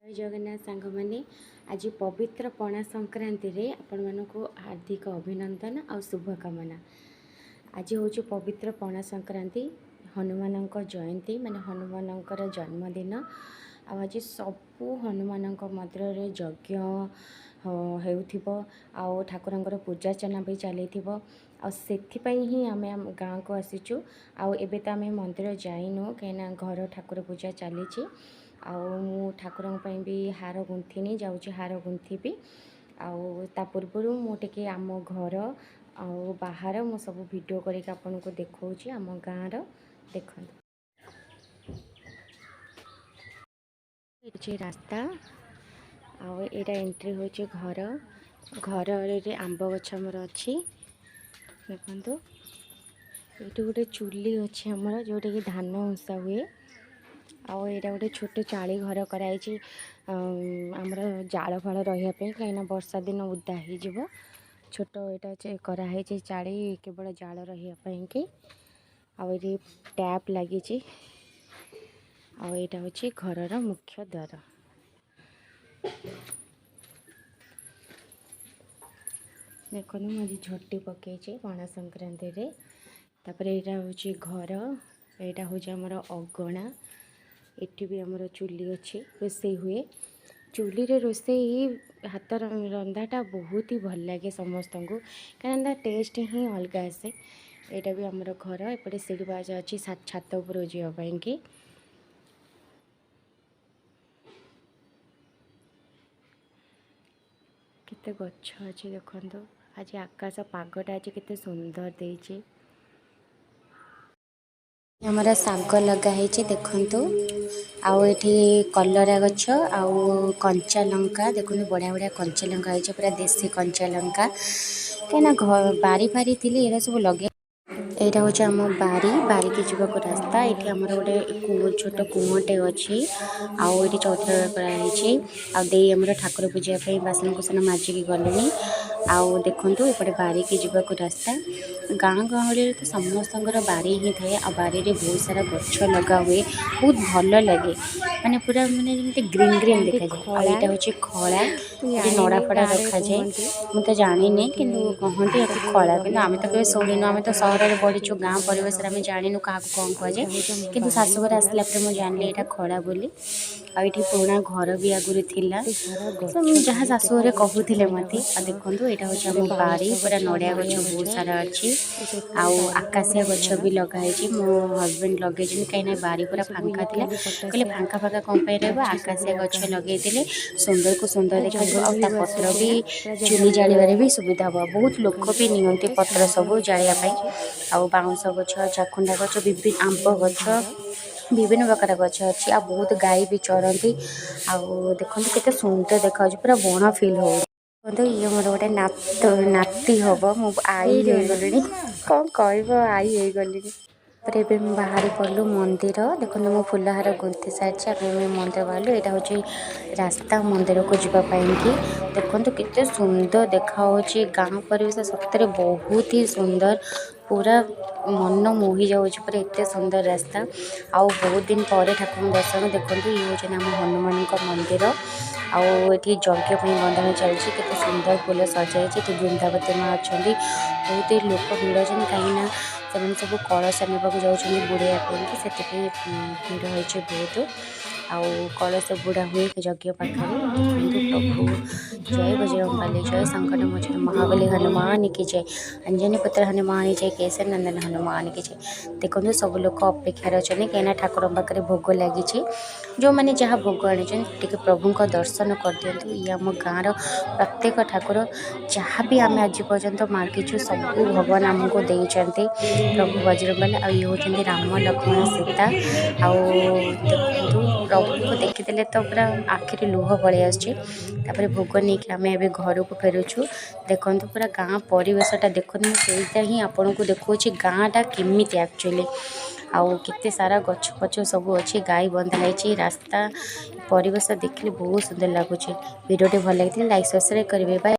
ଜୟ ଜଗନ୍ନାଥ ସାଙ୍ଗମାନେ, ଆଜି ପବିତ୍ର ପଣା ସଂକ୍ରାନ୍ତିରେ ଆପଣମାନଙ୍କୁ ହାର୍ଦ୍ଦିକ ଅଭିନନ୍ଦନ ଆଉ ଶୁଭକାମନା। ଆଜି ହେଉଛି ପବିତ୍ର ପଣା ସଂକ୍ରାନ୍ତି, ହନୁମାନଙ୍କ ଜୟନ୍ତୀ, ମାନେ ହନୁମାନଙ୍କର ଜନ୍ମଦିନ। ଆଉ ଆଜି ସବୁ ହନୁମାନଙ୍କ ମନ୍ଦିରରେ ଯଜ୍ଞ ହେଉଥିବ ଆଉ ଠାକୁରଙ୍କର ପୂଜାର୍ଚ୍ଚନା ବି ଚାଲିଥିବ। ଆଉ ସେଥିପାଇଁ ହିଁ ଆମେ ଆମ ଗାଁକୁ ଆସିଛୁ। ଆଉ ଏବେ ତ ଆମେ ମନ୍ଦିର ଯାଇନୁ, କାହିଁକିନା ଘର ଠାକୁର ପୂଜା ଚାଲିଛି। ଆଉ ମୁଁ ଠାକୁରଙ୍କ ପାଇଁ ବି ହାର ଗୁନ୍ଥିନି, ଯାଉଛି ହାର ଗୁନ୍ଥିବି। ଆଉ ତା ପୂର୍ବରୁ ମୁଁ ଟିକେ ଆମ ଘର ଆଉ ବାହାର ମୁଁ ସବୁ ଭିଡ଼ିଓ କରିକି ଆପଣଙ୍କୁ ଦେଖାଉଛି ଆମ ଗାଁର। ଦେଖନ୍ତୁ, ଏଠି ରାସ୍ତା ଆଉ ଏଇଟା ଏଣ୍ଟ୍ରି ହେଉଛି ଘର। ଘରରେ ଆମ୍ବ ଗଛ ଆମର ଅଛି, ଦେଖନ୍ତୁ। ଏଇଠି ଗୋଟେ ଚୁଲି ଅଛି ଆମର, ଯେଉଁଟାକି ଧାନ ଉଁସା ହୁଏ। ଆଉ ଏଇଟା ଗୋଟେ ଛୋଟ ଚାଳି ଘର କରାହେଇଛି ଆମର ଜାଳ ଫାଳ ରହିବା ପାଇଁ, କାହିଁକିନା ବର୍ଷା ଦିନ ଓଦା ହେଇଯିବ। ଛୋଟ ଏଇଟା କରାହେଇଛି ଚାଳି, କେବଳ ଜାଳ ରହିବା ପାଇଁକି। ଆଉ ଏଇଠି ଟ୍ୟାପ୍ ଲାଗିଛି। ଆଉ ଏଇଟା ହେଉଛି ଘରର ମୁଖ୍ୟ ଦ୍ୱାର। ଦେଖନ୍ତୁ, ମୁଁ ଆଜି ଝୋଟି ପକେଇଛି ପଣା ସଂକ୍ରାନ୍ତିରେ। ତାପରେ ଏଇଟା ହେଉଛି ଘର, ଏଇଟା ହେଉଛି ଆମର ଅଗଣା। ଏଠି ବି ଆମର ଚୁଲି ଅଛି, ରୋଷେଇ ହୁଏ। ଚୁଲିରେ ରୋଷେଇ ହାତ ରନ୍ଧାଟା ବହୁତ ହି ଭଲ ଲାଗେ ସମସ୍ତଙ୍କୁ, କାରଣ ତା ଟେଷ୍ଟ ହିଁ ଅଲଗା ଆସେ। ଏଇଟା ବି ଆମର ଘର। ଏପଟେ ସିଢ଼ି ପାହାଚ ଅଛି ଛାତ ଉପରକୁ ଯିବା ପାଇଁକି। କେତେ ଗଛ ଅଛି ଦେଖନ୍ତୁ। ଆଜି ଆକାଶ ପାଗଟା ଆଜି କେତେ ସୁନ୍ଦର ଦେଇଛି। ଆମର ଶାଗ ଲଗା ହେଇଛି, ଦେଖନ୍ତୁ। ଆଉ ଏଠି କଲରା ଗଛ ଆଉ କଞ୍ଚା ଲଙ୍କା ଦେଖନ୍ତୁ, ବଢ଼ିଆ ବଢ଼ିଆ କଞ୍ଚା ଲଙ୍କା ହେଇଛି, ପୁରା ଦେଶୀ କଞ୍ଚା ଲଙ୍କା। କାହିଁକିନା ବାରି ଫାରି ଥିଲେ ଏଇରା ସବୁ ଲଗେଇ। ଏଇଟା ହେଉଛି ଆମ ବାରି, ବାରିକି ଯିବାକୁ ରାସ୍ତା। ଏଠି ଆମର ଗୋଟେ ଛୋଟ କୂଅଟେ ଅଛି ଆଉ ଏଠି ଚଉତରା କରାହେଇଛି। ଆଉ ଦେଇ ଆମର ଠାକୁର ପୂଜା ପାଇଁ ବାସନ କୁସନ ମାଜିକି ଗଲେଣି। ଆଉ ଦେଖନ୍ତୁ, ଏପଟେ ବାରିକି ଯିବାକୁ ରାସ୍ତା। ଗାଁ ଗହଳିରେ ତ ସମସ୍ତଙ୍କର ବାରି ହିଁ ଥାଏ ଆଉ ବାରିରେ ବହୁତ ସାରା ଗଛ ଲଗା ହୁଏ। ବହୁତ ଭଲ ଲାଗେ, ମାନେ ପୁରା ମାନେ ଯେମିତି ଗ୍ରୀନ୍ ଗ୍ରୀନ୍ କୁହନ୍ତି ଦେଖାଯାଏ। ଆଉ ଖଳା। ଏଇଟା ହେଉଛି ଖଳା, ମୁଁ ଏଠି ନଡ଼ା ଜାଣିନି, ଫଡ଼ା ଗାଁରେ ରଖାଯାଏ। କୁହନ୍ତି। ମୁଁ ତ ଆଉ ଜାଣିନି, ଏଠି କିନ୍ତୁ କହନ୍ତି ୟାକୁ ସବୁ ଖଳା। କିନ୍ତୁ ରହିବା ଆମେ ତ ଘର କେବେ ଯୋଉ ଶୁଣିନୁ, ନଡ଼ା ଆମେ ତ ଫଡ଼ା ସହରରେ ରଖନ୍ତି ବଢ଼ିଛୁ, ଗାଁ ଘର ପରିବେଶରେ ରହେ। ଆମେ ଜାଣିନୁ କାହାକୁ କ'ଣ କୁହାଯାଏ। ଏଇଟା ହେଉଛି ଆମ କିନ୍ତୁ ବାରି ଶାଶୁଘର ପୁରା, ଆସିଲା ପରେ ମୁଁ ଜାଣିଲି ଦେଖନ୍ତୁ ଏଇଟା ଖଳା ବୋଲି। ଆଉ ଏଠି ପୁରୁଣା ଘର ବି ଆଗରୁ ଥିଲା। କେତେ ସାରା ତ ଗଛ ଯାହା ଥାଏ, ଶାଶୁଘରେ କେତେ ଗଛ, କହୁଥିଲେ କୋଇଲା ମୋତେ। ଗଛ, ଆଉ ଦେଖନ୍ତୁ, ଏଇଟା ହେଉଛି ତାପରେ ଆମ ବାରି, ବାଉଁଶ ପୁରା ଗଛ, ନଡ଼ିଆ ଗଛ ନଡ଼ିଆ ବହୁତ ଗଛ, ସାରା ଅଛି। ଟୋଟାଲ ଆଉ ବାରିଟା ଆକାଶିଆ ପୁରା ଗଛ ଭରା। ବି ଲଗା ହେଇଛି, ମୋ ହଜବେଣ୍ଡ ଲଗେଇଛନ୍ତି, କାହିଁକିନା ବାରି ପୁରା ଏସବୁ ଫାଙ୍କା ଥିଲା। ୟୁକାଲି କହିଲେ ପଟାସିଆ ଫାଙ୍କା ଫାଙ୍କା କ'ଣ ପାଇଁ ରହିବ, ଗଛ ସବୁ ଆକାଶିଆ ଗଛ ଲଗା ହେଇଛି। ଲଗେଇଦେଲେ ସୁନ୍ଦରକୁ ସୁନ୍ଦର ପୁରା ଦେଖାଯିବ ଜଙ୍ଗଲ ଆଉ ତା ଭିଉ ପତ୍ର ଆସୁଛି ବି ନା, ପୁରା ଚୁଲି ଜଙ୍ଗଲ ଜାଳିବାରେ ଭଳିଆ। ବି ସୁବିଧା ହେବ। ବହୁତ ଲୋକ ଦେଖନ୍ତୁ ବି ନିଅନ୍ତି କେତେ ପତ୍ର ସୁନ୍ଦର ସବୁ ଜାଳିବା ପାଇଁ। ଦେଖାଯାଉଛି। ଆଉ ବାଉଁଶ ଗଛ, ଚାଖୁଣ୍ଡା ଗଛ, ବିଭିନ୍ନ ଆମ୍ବ ଇଏ ଆମ ଗଛ, ଘର। ବିଭିନ୍ନ ପ୍ରକାର ଗଛ ଅଛି। ଆଉ ବହୁତ ଗାଈ ବି ଚରନ୍ତି। ଆଉ ଦେଖନ୍ତୁ, କେତେ ସୁନ୍ଦର ଦେଖାଯାଉଛି, ପୁରା ବଣ ଫିଲ୍ ହେଉଛି। ଦେଖନ୍ତୁ, ଇଏ ମୋର ଗୋଟେ ନାତି ହବ। ମୁଁ ଆଈ ଏଇଠି ଅନା। ହେଇଗଲିଣି, କ'ଣ କହିବ, ଆଈ ହେଇଗଲିଣି। ତାପରେ ଏବେ ମୁଁ ବାହାରି ପଡ଼ିଲୁ ମନ୍ଦିର। ଦେଖନ୍ତୁ, ମୁଁ ଫୁଲହାର ଗୁନ୍ଥି ସାରିଛି। ଆମେ ଏବେ ମନ୍ଦିର ବାହାରିଲୁ। ଏଇଟା ହେଉଛି ରାସ୍ତା ମନ୍ଦିରକୁ ଯିବା ପାଇଁକି। ଦେଖନ୍ତୁ, କେତେ ସୁନ୍ଦର ଦେଖାହେଉଛି ଗାଁ ପରିବେଶ, ସତରେ ବହୁତ ହି ସୁନ୍ଦର। ପୁରା ମନ ମୋହି ଯାଉଛି ପୁରା, ଏତେ ସୁନ୍ଦର ରାସ୍ତା। ଆଉ ବହୁତ ଦିନ ପରେ ଠାକୁରଙ୍କ ଦର୍ଶନ। ଦେଖନ୍ତୁ, ଇଏ ହେଉଛନ୍ତି ଆମ ହନୁମାନଙ୍କ ମନ୍ଦିର। ଆଉ ଏଠି ଯଜ୍ଞ ପାଇଁ ବନ୍ଦାଣ ଚାଲିଛି। କେତେ ସୁନ୍ଦର ଫୁଲ ସଜାଇଛି। ଏଠି ବୃନ୍ଦାବତୀ ମା ଅଛନ୍ତି। ବହୁତ ହି ଲୋକ ଭିଡ଼ ଅଛନ୍ତି, କାହିଁକିନା ସେମାନେ ସବୁ କଳସ ନେବାକୁ ଯାଉଛନ୍ତି ବୁଡ଼େଇବା ପାଇଁକି, ସେଥିପାଇଁ ଭିଡ଼ ହେଇଛି ବହୁତ। ଆଉ କଳସ ବୁଡ଼ା ହୁଏ ଯଜ୍ଞ ପାଖରେ। ଦେଖନ୍ତୁ, ପ୍ରଭୁ ଜୟ ବଜରଙ୍ଗବାଲି, ଜୟ ସଙ୍କଟ ମୋଚନ ମହାବଲି ହନୁମାନ କି ଜୟ, ଅଞ୍ଜନୀ ପୁତ୍ର ହନୁମାନ ଜୟ, କେଶରୀ ନନ୍ଦନ ହନୁମାନ କି ଜୟ। ଦେଖନ୍ତୁ, ସବୁ ଲୋକ ଅପେକ୍ଷାରେ ଅଛନ୍ତି, କାହିଁକିନା ଠାକୁରଙ୍କ ପାଖରେ ଭୋଗ ଲାଗିଛି। ଯେଉଁମାନେ ଯାହା ଭୋଗ ଆଣିଛନ୍ତି, ଟିକେ ପ୍ରଭୁଙ୍କ ଦର୍ଶନ କରିଦିଅନ୍ତୁ। ଇଏ ଆମ ଗାଁର ପ୍ରତ୍ୟେକ ଠାକୁର, ଯାହା ବି ଆମେ ଆଜି ପର୍ଯ୍ୟନ୍ତ ମାଗିଛୁ, ସବୁ ଭଗବାନ ଆମକୁ ଦେଇଛନ୍ତି, ପ୍ରଭୁ ବଜରଙ୍ଗବାଲି। ଆଉ ଇଏ ହେଉଛନ୍ତି ରାମ, ଲକ୍ଷ୍ମଣ, ସୀତା। ଆଉ ଦେଖନ୍ତୁ, ପ୍ରଭୁଙ୍କୁ ଦେଖିଦେଲେ ତ ପୁରା ଆଖିରେ ଲୁହ ପଳେଇ ଆସୁଛି। ତାପରେ ଭୋଗ ନେଇକି ଆମେ ଏବେ ଘରକୁ ଫେରୁଛୁ। ଦେଖନ୍ତୁ, ପୁରା ଗାଁ ପରିବେଶଟା ଦେଖନ୍ତୁ। ମୁଁ ସେଇଟା ହିଁ ଆପଣଙ୍କୁ ଦେଖାଉଛି, ଗାଁଟା କେମିତି ଆକ୍ଚୁଆଲି। ଆଉ କେତେ ସାରା ଗଛ ଫଛ ସବୁ ଅଛି, ଗାଈ ବନ୍ଧା ହେଇଛି। ରାସ୍ତା ପରିବେଶ ଦେଖିଲେ ବହୁତ ସୁନ୍ଦର ଲାଗୁଛି। ଭିଡ଼ିଓଟି ଭଲ ଲାଗିଥିଲେ ଲାଇକ୍, ସବସ୍କ୍ରାଇବ୍ କରିବେ। ବାଏ।